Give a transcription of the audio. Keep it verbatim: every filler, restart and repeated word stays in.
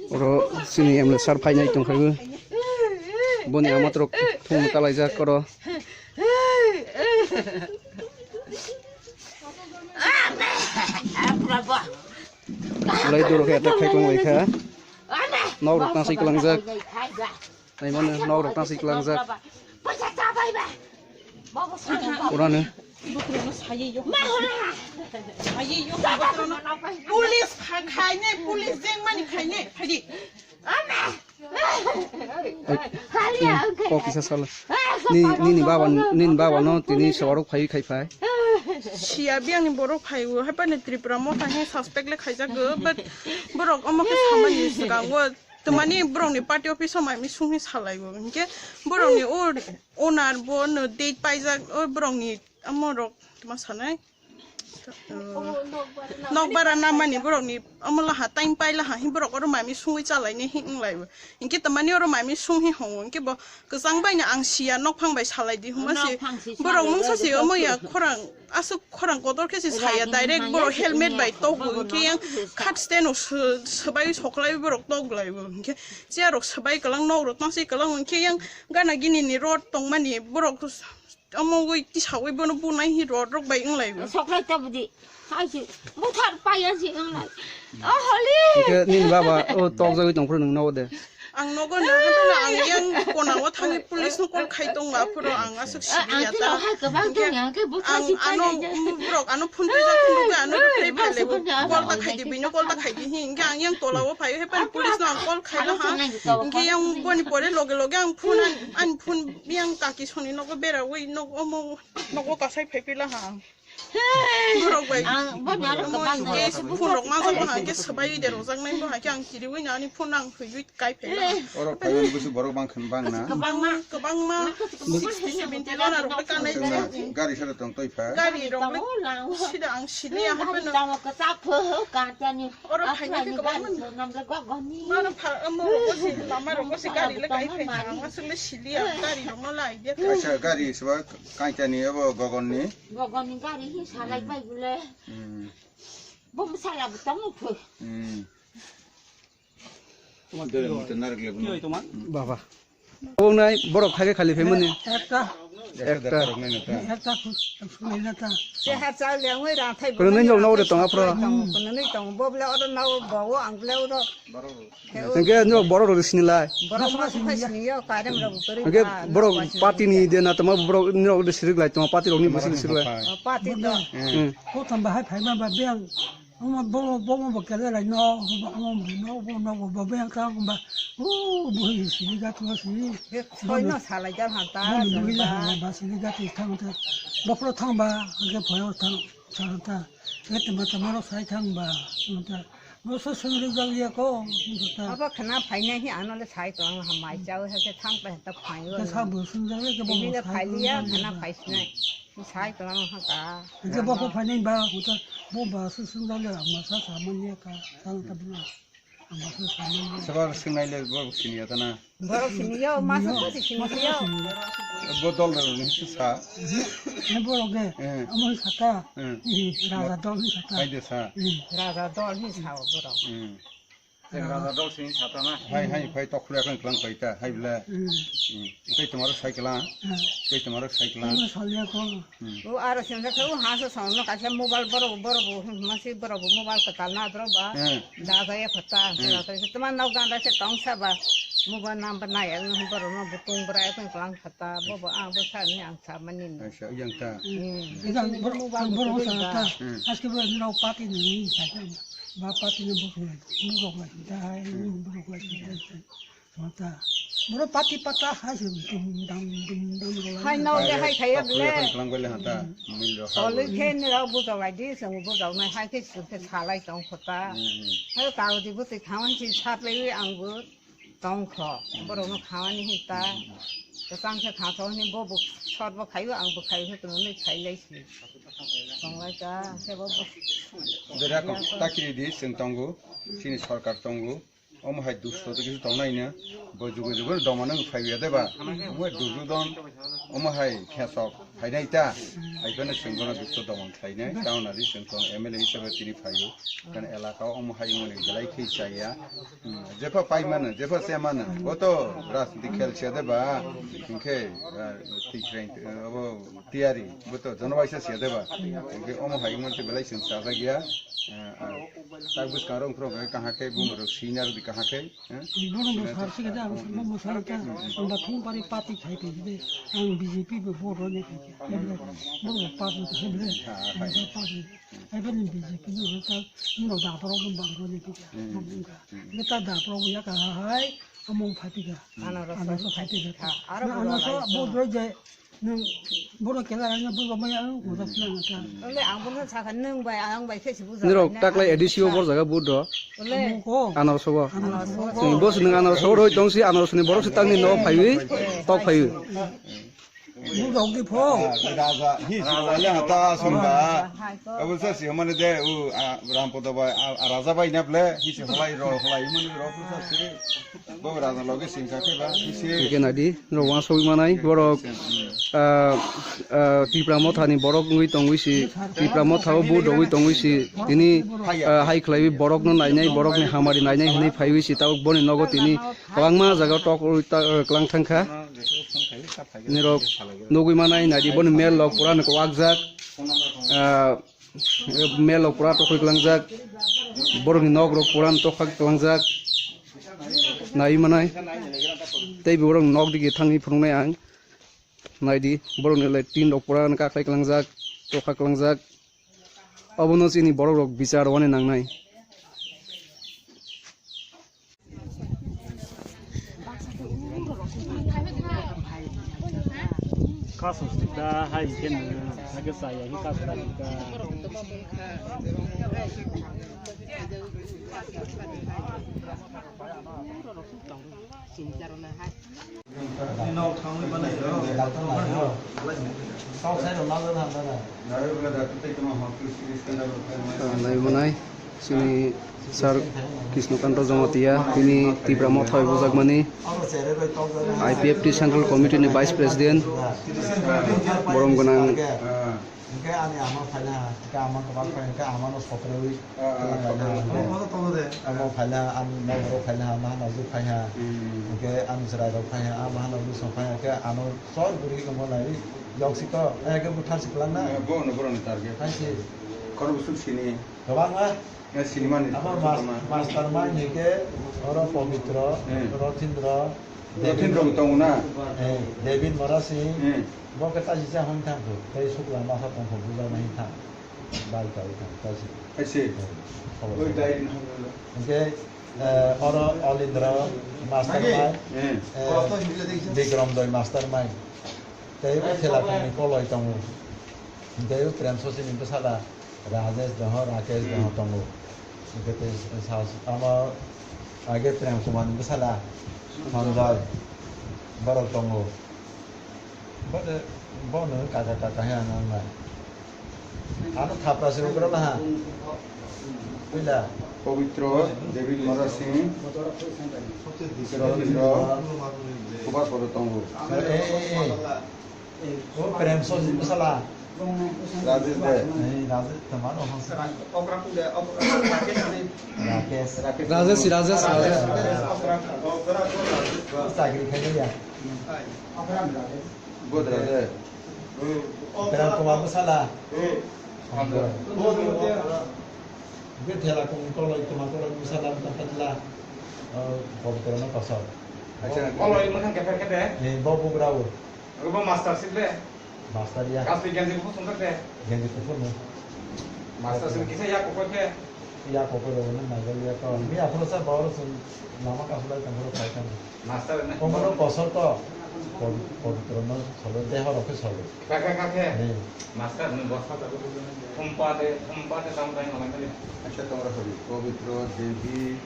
Oro chini M L A sir phainai tongkha bo. Boni amatrok thung kalaijak oro. Lai duro khe attack khai tong lai kha. Nok rok tang sai kwlangjak. Naimano nok rok tang sai kwlangjak. Urano. Police kha-, khaine, police jengmani khaine, phaidi. Kok kisa sala. Ni, nini baba, nini baba no tini sawarok phai khai phai. Siya biyang ni borok phai o, hai pani Tripura motha he suspect le khaijak go, but borok omo khe samani swkang o. Twmani borokni party office o mai misung hi salai bo. Hinkhe borokni o owner bo no date paijak, o borokni amo rok twma sanai. Nok bara namani borokni omo laha time pai laha hi borok oro mai misungwi chalaini hi wng lai bo. Hinkhe twmani oro mai misung hi hongo. Hinkhe bo kwchang bai no ang siya nokphang bai salai di hwnma se borok mungsa se omo ya khorang. Aswk khorang kotor khe se saya, direct borok helmet bai tok bo, hinkhe yang khat stand o sw-, swbai soklai borok tok lai bo, hinkhe chair rok swbai kwlang, nok rok tang se kwlang, hinkhe yang gana gini ni rod tongmani borok omo ui tisaui bono bunai hi rod rok bai wng lai bo. Soklai ta budi. Hai se buthar paya se wng lai. O holi. Hinkhe nini baba o tok jagui tong phuru nwng nogo de. Ang nogo no, haphano ang yang kona o thangwi police no call khai tongo, aphuru ang aswk sidi ya ta. Hinkhe ang ano, um, borok ano phone twi jak phone rwgwi ano reply phailai bo, call ta khai di, bini call ta khai di, hinkhe ang yang tola o phai, haphano police no ang call khai laha, hinkhe yang boni pore loge loge ang phone, ani phone yang kaki soni nogo beraui nog omo nogo kasai phai phi laha ang. Borok bai. Ang bo naro kwbang. Phone rok ma jabo hai khe swbai de rojak nai bo hai khe ang tiriwi nani phone ang thwiwi kai phela. Oro phaiwi busu borok bang khan bang na. Kwbangma, kwbangma. Sixty seventy lana rok le kanai. Gari sara tong toi pha. Gari rok le sida ang sili ya hape no. Tamo kwchak pho ka tani. Oro phaina khe kwbangma. Namle gogoni. Mano pha, mo rok si lama rok si gari le kai phai ang asuk le sili ya gari rok no lai dia. Acha gari swa kai tani abo gogoni. Bogoni gari hi salai pai bole. Hmm. Bo masala bo tamo phu. Hmm. Tomar dere mute narik lebu no. Baba. Obong nai borok khai khai khali phaimani. Ekta. Ekta. Ekta khu, khu nai na ta. Se ha cha le ngoi ra thai. Kono nai nok nok de tong aphro. Kono nai tong bo ble oro na bo ang ble oro. Hingke nok borok rok sinilai. Borok ma sini ya, karem rok buturi. Hingke borok party ni de na tama borok ni rok de sirik lai tama party rok ni busi sirik lai. Party to. Hmm. Ko tamba hai phai ma ba beng. Oma bo bo bo kele lai no, bo bo no bo bo bo beng ta ba. O bo hi sini ga to si. Soi no salai jal hanta. Bo hi ba sini ga to thang ta. Bokro thang ba, hingke phoyo thang. Santa, ete mata maro sai thang ba, santa. Bo so sengri jal ya ko, santa. Abo khana phainai hi ano le sai tong ha mai chao ha ke thang pa ta phai. Ke sa bo sung jal ya ke bo. Ini le phai liya khana phai sinai. Sai tong ha ka. Ke bo ko phainai ba, ko ta bo ba so sung jal ya ma sa sa man ya ka, santa bina. Sabar sinai le borok sini ya tana. Borok sini yo, masa ko si sini yo. Bo dol dol ni sa. Ni borok ge, eh, amo sata. Eh. Raja dol ni sata. Hai de sa. Hmm. Raja dol ni sa borok. Hmm. Raja dol sini sata na. Hai hai phai tok khura kan klang pai ta, hai bla. Hmm. Hmm. Tei tomaro sai klang. Hmm. Tei tomaro sai klang. Amo salia ko. Hmm. O aro sengkha khe o ha se songno kaisa mobile borok, borok bo hwnma se borok bo mobile kwtal na borok ba. Hmm. Da ga ya khata, hmm, da ga ya khata. Tama nok ganda se tong sa ba. Mobile number na ya borok no bo tong bra ya tong klang khata. Bo bo ang bo sa ni ang sa mani. Aisa yang ta. Hmm. Idan borok, borok sa ta. Hmm. Aske bo no party ni sa ta. Ba party ni borok lai. Borok lai ta. Hmm. Borok lai ta. Mata. Boro pati pata hai se dum dam dum dam ro. Hai no le hai khaya le. Klang bele hata. Mil ro. Toli khe ni rok bujok lai di, song bujok nai hai khe sing khe salai tong khota. Hmm, hmm. Hai ka di bu ti khawan si sat le ang bu tong kho. Boro no khawan ni hita. Ka sang khe kha tong ni bo bu sot bo khayu ang bu khayu khe tong ni khai lai si. Tong lai ka khe bo bu. Dera ko takiri di sing tongu. Sini sarkar tongu. Omo hai dusto to kisu tongnai no, bo jugo jugo doma no phaiya de ba. Omo hai dusto don, omo hai khesok. Phainai ta, hai phano chwng bono dukho domon khlainai, tamoni chwng tong M L A hisabe tini phaio. Kan elaka o omo hai wngmani belai khe chaya. Hmm, jepha pai mano, jepha se mano, bo to rajniti khel siya de ba, hinkhe, ah, twi khreng, ah, abo tiyari, bo to jonobaisa siya de ba, hinkhe omo hai wngmani belai chwng chajak ya, ah, ah, tak bwskang rok wngkhorok kaham khe bumung rok swinar di kaham khe. Bono mo sar se keda ang mo mo sar ka ang ba thung pari party khai pe de ang B J P bo vote roni khai ke bo party khai de party ai ba ni B J P no ka no da pro mo bang roni khai ke mo bung ka ne ta da pro ya ka hai amo party ka ana so party ka ana so bo do je Nwng bono kela rang bono maya ang uda phlang ta. Ole ang bono sakha nwng bai ang bai khe si buja. Nirok taklai A D C o bor jaga bud do. Ole. Ko. Anor sobo. Anor sobo. Nwng bos nwng anor sobo roi tong si anor soni borok si tangni no phaiwi tok phaiwi. Bud dok di pho. Raja hi si wale hata sumba. Abo sa si mane de u Rampodo bai Raja bai na ble hi si holai ro holai mane ro sa si. Bo raja loge singsa khe ba, isi. Hingke nadi, norok uansugui manai, borok, ah, ah, Tipra Mothani borok wngui tongui si, Tipra Motha o vote rogui tongui si, tini, ah, hai khlaiwi borokno nainai, borokni hamari nainai hinui phaiwi si, tabuk boni nogo tini kwbangma jaga tok rwi ta, ah, klang thangkha. Norok nugui manai, nadi boni mel rok pura no kwbakjak, ah, Mel rok pura tokoi klangjak, borokni nok rok pura tokha klangjak, nai manai. Tei borok nok digi thangwi phunuknai ang, naidi borokni le tin rok pura kakhwlai klangjak, tokha klangjak. Obono chini borok rok bichar wani nangnai. Kaso sida hai ken nage saya hi kaso da ka. Nai manai, chini Sir Krishnakanta Jamatia, tini Tipra Motha bai bujakmani, I P F T Central Committee ni Vice President, borom gwnang. Hingke ani ama phaina ha, hingke ama kwbang phai, hingke ama no soprewi. Tongo, tongo de. Amo phaina, ani nokoro phaina ha, mahana uju phai ha. Hmm. Hingke ani chwrai rok phai ha, a mahana uju song phai ha, hingke ano sor guri tongma lai, yok si to, eh, hingke buthar si kwlangna. Eh, bo no, borok ni target. Hai si. Khoro busuk sini. Kwbangma. Eh, sini mani. Amo mas-, mastermind hingke, oro Pabitra, hmm, Rathindra, Rathindra tongo na? Eh, David Mora Singh. Hmm. Bo khe taisi cha hwn thang kho, tei sukla masa tong kho, buja nai thang. Bai kai thang, taisi. Hai se. Oi, dai din hwn. Hingke, eh, oro Olindra mastermind, eh, Bikram Doi mastermind. Tei o thela kongni koloi tongo. Tei o Prem Sosini bwsala Rajesh doho, Rakesh doho tongo. Hingke tei sa-, sa-, omo age Prem Kumar ni bwsala Sanjoy borok tongo. Bo de, bono kaka kaka he ano wngnai. Ano thapra se ugra laha. Puila. Pabitra, David Mora Singh, Rathindra, Kubar Poro tongo. Eh, eh, eh. O Prem Sosini bwsala. Rajesh de. Eh, Rajesh, tamar o hangsa. Rakesh. Rajesh, Rajesh, Rajesh. Chakri khai ya. Bodra de. Tera kuma bwsala. Bwsala. Bwsala kuma koloi kuma koloi bwsala bwsala. Pabitra no kosor. Acha. Koloi mwkhang kepher khe de. Ni bo bugrao. Bo master sip le. Master ya. Kasli genji kuphur songkar de. Genji kuphur no. Master sip kisa ya kuphur khe. Ya kuphur no nai ya to. Mi aphuru sa bawro sun lama kasulai tangro kai kan. Master na? Komono kosor to. Pabitra no solo, deho rok khe solo. Kaka kake. Master ni bosta to. Humpa de, humpa de tam dai nolai kali. Acha, tongra sori. Pabitra, Devi,